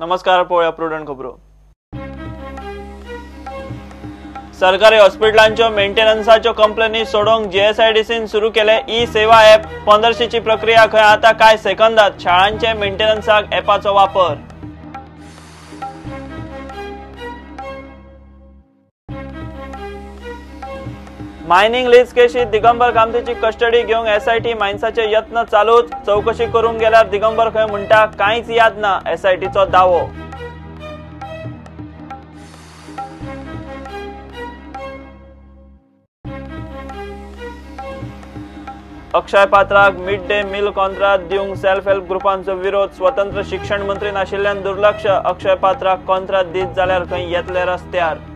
नमस्कार, पळोवया प्रुडंट खबरो. सरकारी हॉस्पिटलांच्यो मेंटेनन्साच्यो कंप्लेनी सोडोवंक जीएसआयडीसीन सुरू केले ई सेवा ॲप. 15शीची प्रक्रिया खंय आता कांय सेकंदात. शाळांचे मेंटेनन्साक ॲपाचो वापर. मायनिंग लीज केशीत दिगंबर कामतीची कस्टडी घेवंक एसआयटी मायन्साचे यत्न चालूच. चौकशी करूंक गेल्यार दिगंबर खंय म्हणटा कांयच याद ना, एसआयटीचो दावो. अक्षय पात्राक मिड डे मील कॉन्त्रात दिवंक सेल्फ हेल्प ग्रुपांचो विरोध. स्वतंत्र शिक्षण मंत्री नाशिल्ल्यान दुर्लक्ष. अक्षय पात्राक कॉन्त्रात दीत जाल्यार खंय येतले रस्त्यार.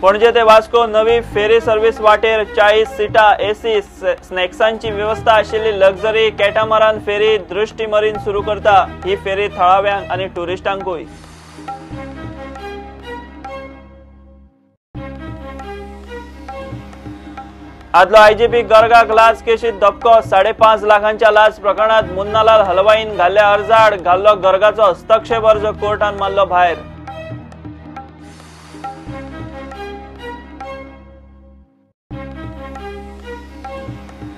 पणजे ते वास्को नवी फेरी सर्व्हिस वाटेर 40 सीटां, एसी, स्नॅक्सांची वेवस्था आशिल्ली लक्झरी कॅटामरान फेरी दृष्टी मरीन सुरू करता. ही फेरी थळाव्यांक आनी टुरिस्टांकूय. आदलो आयजीपी गर्गाक लाच केशीत धपको. 5.5 लाखांच्या लाच प्रकरणात मुन्नालाल हलवाईन घाल्ल्या अर्जाआड घाल्लो गर्गाचो हस्तक्षेप अर्ज कोर्टान मारलो भायर.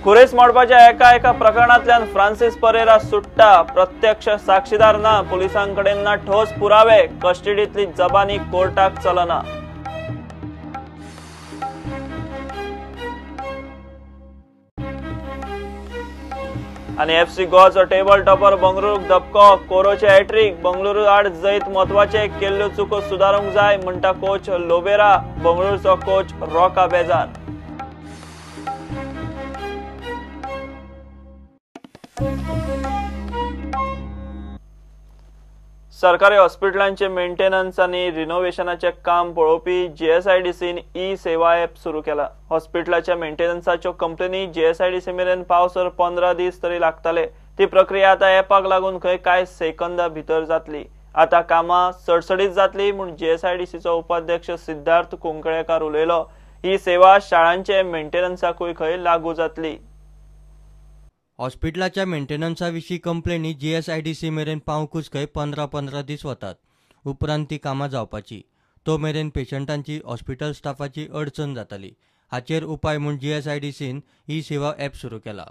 खुरेस मोडपाच्या एका एका प्रकरणांतल्यान फ्रांसिस परेरा सुट्टा. प्रत्यक्ष साक्षीदार ना, पुलिसांकडेन ना ठोस पुरावे. कस्टडीतली जबानी कोर्टाक चलना. आनी एफसी गोवाचो टेबल टॉपर बंगळुरूक धपको. कोरोचे हॅट्रीक. बंगळुरू आड जैत म्हत्वाचे. केल्ल्यो चुको सुदारूंक जाय म्हणटा कोच लोबेरा. बंगळुरूचो कोच रॉका बेजार. सरकारी हॉस्पिटलांचे मेंटेनन्स आनी रिनोव्हेशनाचे काम पळोवपी जीएसआयडीसीन ई सेवा ॲप सुरू केला. हॉस्पिटलाच्या मेंटेनन्साच्यो कंप्लेनी जीएसआयडीसी मेरेन पावसर 15 दीस तरी लागताले. ती प्रक्रिया आता ॲपाक लागून खंय कांय सेकंदा भितर जातली. आता कामां सडसडीत जातली म्हूण जीएसआयडीसीचो उपाध्यक्ष सिद्धार्थ कुंकळेकार उलयलो. ही सेवा शाळांचे मेंटेनन्साकूय खंय लागू जातली. हॉस्पिटलाच्या मेंटेनन्सा विशीं कंप्लेनी जीएसआयडीसी मेरेन पावंकूच खंय 15-15 दीस वतात. उपरांत ती कामां जावपाची. तो मेरेन पेशंटांची, हॉस्पिटल स्टाफाची अडचण जाताली. हाचेर उपाय म्हूण जीएसआयडीसीन ई सेवा ॲप सुरू केला.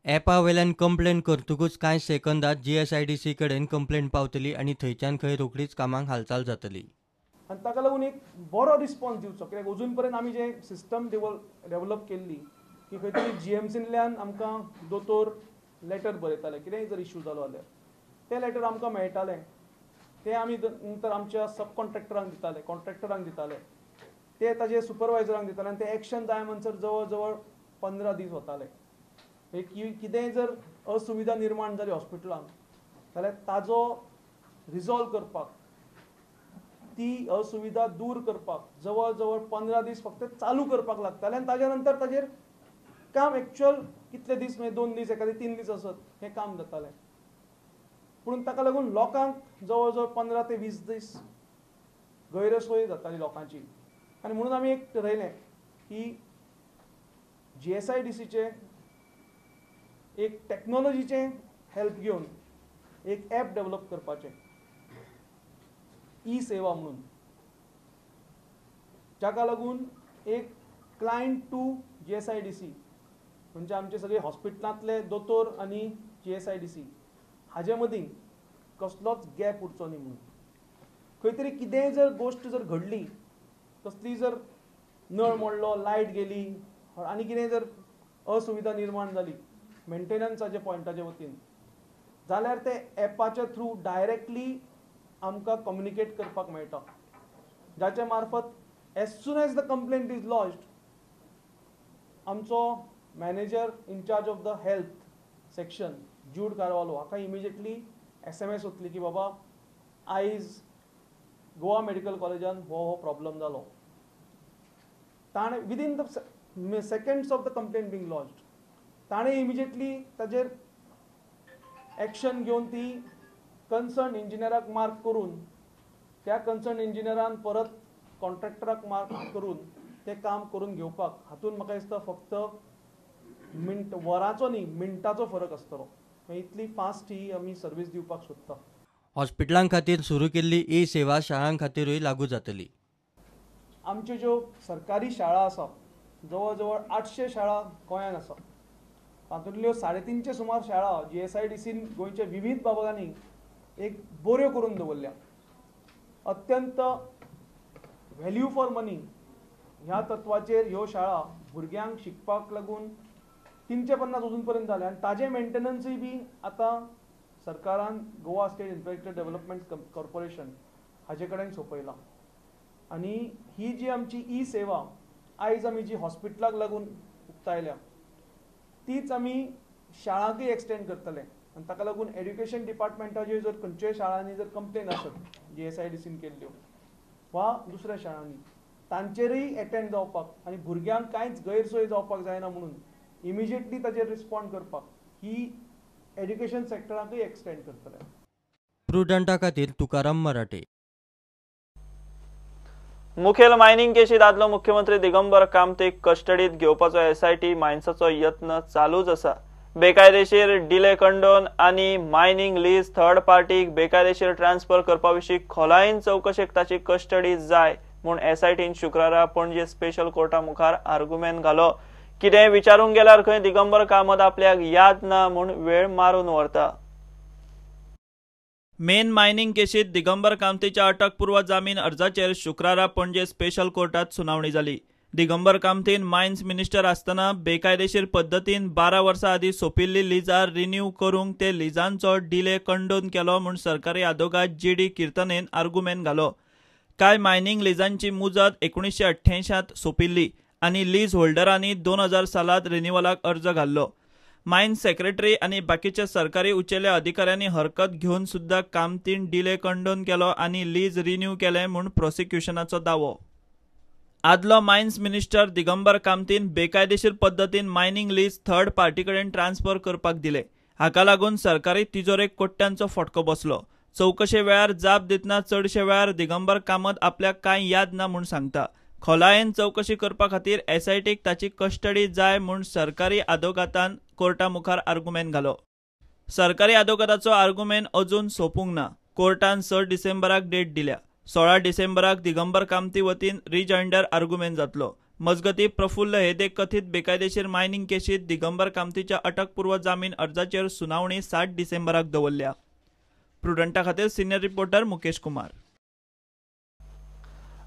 ॲपा वयल्यान कंप्लेन करतकूच कांय सेकंदात जीएसआयडीसी कडेन कंप्लेन पावतली आनी थंयच्यान खंय रोखडीच कामांक हालचाल जातली. आनी ताका लागून एक बरो रिस्पॉन्स दिवचो, कित्याक अजून पर्यंत आमी जे सिस्टम डेवलप केल्ली की खंय तरी जीएमसींतल्यान आमकां दोतोर लेटर बरयताले, कितेंय जर इश्यू जालो जाल्यार तें लेटर आमकां मेळटालें. तें आमी नंतर आमच्या सब कॉन्ट्रॅक्टरांक दिताले, कॉन्ट्रॅक्टरांक दिताले, ते ताजे सुपरवायजरांक दिताले आनी ते एक्शन जाय म्हणसर जवळ जवळ 15 दीस वताले. कितेंय जर असुविधा निर्माण जाली हॉस्पिटलांत जाल्यार ताजो रिजॉल्व करपाक, ती असुविधा दूर करपाक जवळ जवळ 15 दीस फक्त चालू करपाक लागताले आनी ताज्या नंतर ताजेर काम एक्चुअल कितले दीस, म्हणजे 2 दीस, एखादे 3 दीस आसत हें काम जातालें. पूण ताका लागून लोकांक जवळ जवळ 15 ते 20 दीस गैरसोय जाताली लोकांची. आनी म्हणून आमी एक ठरयलें की जीएसआयडीसीचे एक टॅक्नोलॉजीचें हेल्प घेवन एक ॲप डेवलप करपाचें, ई सेवा म्हणून, जाका लागून एक क्लायंट टू जीएसआयडीसी म्हणजे आमचे सगळे हॉस्पिटलांतले दोतोर आनी जीएसआयडीसी हाजे मदीं कसलोच गॅप उरचो न्ही म्हणून. खंय तरी कितेंय जर गोश्ट जर घडली, कसली जर नळ मोडलो, लायट गेली आनी कितेंय जर असुविधा निर्माण जाली मेंटेनन्साच्या पॉयंटाच्या वतीन जाल्यार ते ॲपाच्या थ्रू डायरेक्टली आमकां कम्युनिकेट करपाक मेळटा, जाच्या मार्फत as soon as the complaint is lodged आमचो manager in charge of the health section Jude Carvalho हाका इमिजिएटली SMS वतली की बाबा आयज गोवा मेडिकल कॉलेजान हो हो प्रॉब्लम जालो. ताणें within the seconds of the complaint being lodged ताणें इमिजिएटली ताजेर एक्शन घेवन ती कन्सर्न इंजिनियराक मार्क करून त्या कन्सर्न इंजिनियरान परत कॉन्ट्रॅक्टराक मार्क करून तें काम करून घेवपाक, हातून म्हाका दिसता फक्त मिनट वराचो न्ही मिनटाचो फरक आसतलो. इतली फास्ट ही आमी सर्वीस दिवपाक सोदता. हॉस्पिटलां खातीर सुरू केल्ली ई सेवा शाळां खातीरूय लागू जातली. आमच्यो ज्यो सरकारी शाळा आसा जवळ जवळ 800 शाळा गोंयांत आसा. तातूंतल्यो 350 सुमार शाळा GSIDCन गोंयच्या विविध भागांनी एक बऱ्यो करून दवरल्या. अत्यंत व्हॅल्यू फॉर मनी ह्या तत्वाचेर ह्यो शाळा भुरग्यांक शिकपाक लागून 350 अजून पर्यंत जाले आनी ताजें मेंटेनन्सूय बी आतां सरकारान Goa state infrastructure development corporation हाजे कडेन सोंपयलां. आनी ही जी आमची ई सेवा आयज आमी जी हॉस्पिटलाक लागून उक्तायल्या तीच आमी शाळांकय एक्सटेंड करतले. आनी ताका लागून एड्युकेशन डिपार्टमेंटाचेर जर खंयच्याय शाळांनी जर कंप्लेन आसत GSIDCन केल्ल्यो वा दुसऱ्या शाळांनी तांचेरय एटेंड जावपाक आनी भुरग्यांक कांयच गैरसोय जावपाक जायना म्हणून इमिजिएटली ताचेर रिस्पॉन्ड करपाक ही एड्युकेशन सेक्टराकय एक्सटेंड करतले. प्रुडंटा खातीर तुकाराम मराठे. मुखेल मायनिंग केशीत आदलो मुख्यमंत्री दिगंबर कामतीक कस्टडीत घेवपाचो SIT मायन्साचो यत्न चालूच आसा. बेकायदेशीर डिले कंडोन आनी मायनिंग लीज थर्ड पार्टीक बेकायदेशीर ट्रान्सफर करपा विशीं खोलायेन चवकशेक ताची कस्टडी जाय म्हूण SITन शुक्रारा पणजे स्पेशल कोर्टा मुखार आर्गुमेंट घालो. कितें विचारूंक गेल्यार खंय दिगंबर कामत आपल्याक याद ना म्हूण वेळ मारून व्हरता. मेन मायनिंग केशीत दिगंबर कामतीच्या अटकपूर्व जामीन अर्जाचेर शुक्रारा पणजे स्पेशल कोर्टात सुनावणी जाली. दिगंबर कामतीन मायन्स मिनिस्टर आसतना बेकायदेशीर पद्दतीन 12 वर्सां आदीं सोंपिल्ली लिजां रिन्यू करूंक ते लिजांचो डिले कंडोन केलो म्हूण सरकारी आदोगाद GD किर्तनेन आर्गुमेंट घालो. कांय मायनिंग लिजांची मुजत 1988 सोंपिल्ली आनी लीज होल्डरांनी 2000 सालांत रिन्यूअलाक अर्ज घाल्लो. मायन्स सेक्रेटरी आनी बाकीच्या सरकारी उचेल्या अधिकाऱ्यांनी हरकत घेवन सुद्दां कामतीन डिले कंडोन केलो आनी लीज रिन्यू केलें म्हूण प्रोसिक्युशनाचो दावो. आदलो मायन्स मिनिस्टर दिगंबर कामतीन बेकायदेशीर पद्दतीन मायनिंग लीज थर्ड पार्टी कडेन ट्रान्सफर करपाक दिले. हाका लागून सरकारी तिजोरेक कोट्यांचो फटको बसलो. चवकशे वेळार जाप दितना चडशे वेळार दिगंबर कामत आपल्याक कांय याद ना म्हूण सांगता. खोलायेन चवकशी करपा खातीर SITक ताची कस्टडी जाय म्हूण सरकारी आदोगातान कोर्टा मुखार आर्गुमेंट घालो. सरकारी आदोगाताचो आर्गुमेंट अजून सोंपूंक ना. कोर्टान 6 डिसेंबराक डेट दिल्या. 16 डिसेंबराक दिगंबर कामती वतीन रिजॉइंडर आर्गुमेंट जातलो. मजगतीं प्रफुल्ल हेदे कथीत बेकायदेशीर मायनिंग केशीत दिगंबर कामतीच्या अटकपूर्व जामीन अर्जाचेर सुनावणी 7 डिसेंबराक दवरल्या. प्रुडंटा खातीर सिनियर रिपोर्टर मुकेश कुमार.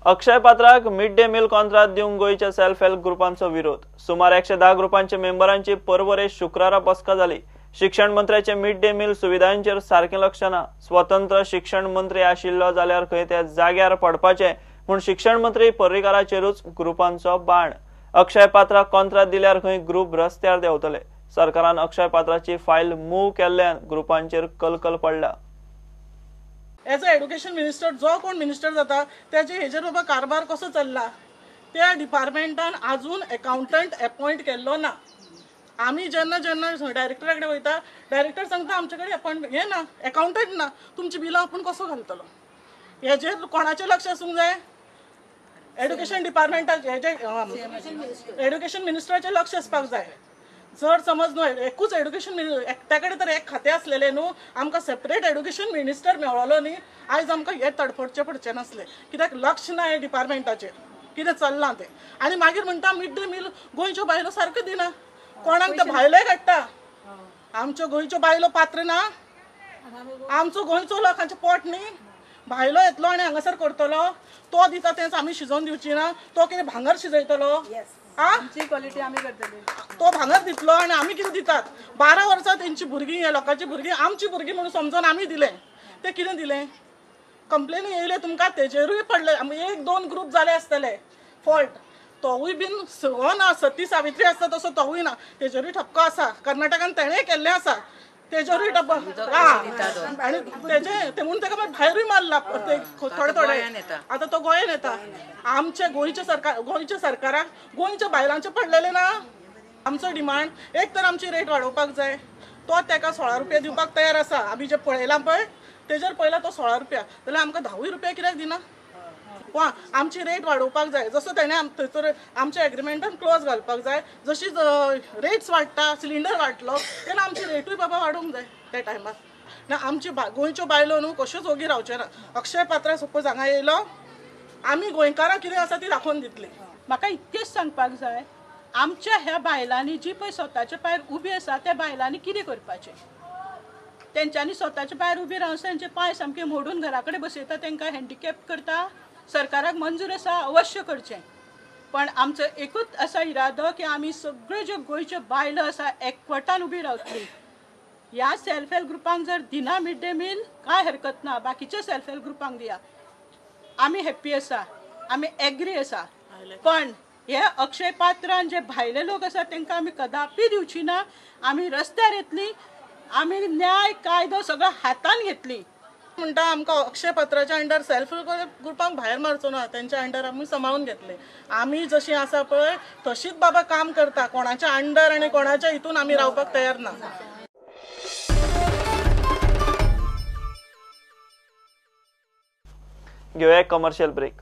अक्षय पात्राक मिड डे मील कॉन्त्रात दिवंक गोंयच्या सेल्फ हेल्प ग्रुपांचो विरोध. सुमार 110 ग्रुपांच्या मेंबरांची परवरे शुक्रारा बसका जाली. शिक्षण मंत्र्याचे मिड डे मील सुविधांचेर सारकें लक्ष ना. स्वतंत्र शिक्षण मंत्री आशिल्लो जाल्यार खंय त्या जाग्यार पडपाचें म्हूण शिक्षण मंत्री पर्रीकाराचेरूच ग्रुपांचो बाण. अक्षय पात्राक कॉन्त्रात दिल्यार खंय ग्रुप रस्त्यार देंवतले. सरकारान अक्षय पात्राची फायल मूव केल्ल्यान ग्रुपांचेर कलकल पडला. एज अ एड्युकेशन मिनिस्टर जो कोण मिनिस्टर जाता त्याचे हेजेर बाबा कारभार कसो चल्ला त्या डिपार्टमेंटान अजून एकाउंटंट एपॉयंट केल्लो ना. आमी जेन्ना जेन्ना डायरेक्टरा कडेन वयता डायरेक्टर सांगता आमचे कडेन अपॉयंट हें ना, एकाउंटंट ना, तुमची बिलां आपूण कसो घालतलो. हेजेर कोणाचें लक्ष आसूंक जाय? एड्युकेशन डिपार्टमेंटाचें, हेजे एड्युकेशन मिनिस्टराचें लक्ष आसपाक जाय. जर समज न्हू एकूच एड्युकेशन एकट्या कडेन तर एक खातें आसलेलें न्हू, आमकां सेपरेट एड्युकेशन मिनिस्टर मेळ्ळो न्ही, आयज आमकां हें तडफडचें पडचें नासलें. कित्याक लक्ष ना हे डिपार्टमेंटाचेर कितें चल्लां तें. आनी मागीर म्हणटा मिड डे मील गोंयच्यो बायलो सारक्यो दिना, कोणाक ते भायले काडटा. आमच्यो गोंयच्यो बायलो पात्र ना, आमचो गोंयचो लोकांचें पोट न्ही, भायलो येतलो आनी हांगासर करतलो, तो दिता तेंच आमी शिजोवन दिवची ना, तो कितें भांगर शिजयतलो? तो भांगर दितलो आनी आमी कितें दितात? 12 वर्सां तेंची भुरगीं, ह्या लोकांची भुरगीं आमची भुरगीं म्हणून समजून आमी दिलें, तें कितें दिलें? कंप्लेन येयले तुमकां तेजेरूय पडले, 1-2 ग्रूप जाले आसतले फॉल्ट, तोवूय बीन हो ना, सती सावित्री आसता तसो तोवूय ना, तेजेरूय ठपको आसा. कर्नाटकान तेणें केल्लें आसा, तेजेरूय ठप आनी तेजे ते म्हणून तेका भायरूय मारला थोडे थोडे. आतां तो गोंयान येता. आमचे गोंयच्या सरकार, गोंयच्या सरकाराक गोंयच्या बायलांचें पडलेलें ना. आमचो डिमांड एक तर आमची रेट वाडोवपाक जाय, तो तेका 16 रुपया दिवपाक तयार आसा. आमी जे पळयलां पळय तेजेर पळयला तो 16 रुपया, जाल्यार आमकां 10 रुपया कित्याक दिना? वा आमची रेट वाडोवपाक जाय, जसो तेणें थंयसर आमच्या एग्रीमेंटान क्लॉज घालपाक जाय, जशी रेट्स वाडटा, सिलिंडर वाडलो तेन्ना आमची रेटूय बाबा वाडोवंक जाय त्या टायमार. ना आमची गोंयच्यो बायलो न्हू कश्योच ओगी रावच्यो ना. अक्षय पात्रा सपोज हांगा येयलो, आमी गोंयकारां कितें आसा ती दाखोवन दितली. म्हाका इतकेंच सांगपाक जाय, आमच्या ह्या बायलांनी जी पळय स्वताच्या पांयार उबी आसा त्या बायलांनी कितें करपाचें? तेंच्यांनी स्वताच्या पांयार उबी रावन तेंचे पांय सामके मोडून घरा कडेन बसयता, तेंकां हँडिकॅप करता. सरकाराक मंजूर आसा, अवश्य करचें, पण आमचो एकूच आसा इरादो की आमी सगळ्यो ज्यो गोंयच्यो बायलो आसा एकवटान उबी रावतली. ह्या सेल्फ हेल्प ग्रुपांक जर दिना मिड डे मील कांय हरकत ना, बाकीच्या सेल्फ हेल्प ग्रुपांक दिया, आमी हॅप्पी आसा, आमी एग्री आसा. पण हे अक्षय पात्रान जे भायले लोक आसा तांकां आमी कदापी दिवची ना. आमी रस्त्यार येतली, आमी न्याय कायदो सगळो हातान घेतली. म्हणटा आमकां अक्षय पात्राच्या अंडर सेल्फ हेल्प ग्रुपांक भायर मारचो ना, तेंच्या अंडर आमी सांबाळून घेतले. आमी जशी आसा पळय तशीच बाबा काम करता, कोणाच्या अंडर आनी कोणाच्या हितून आमी रावपाक तयार ना. घेवया कमर्शियल ब्रेक.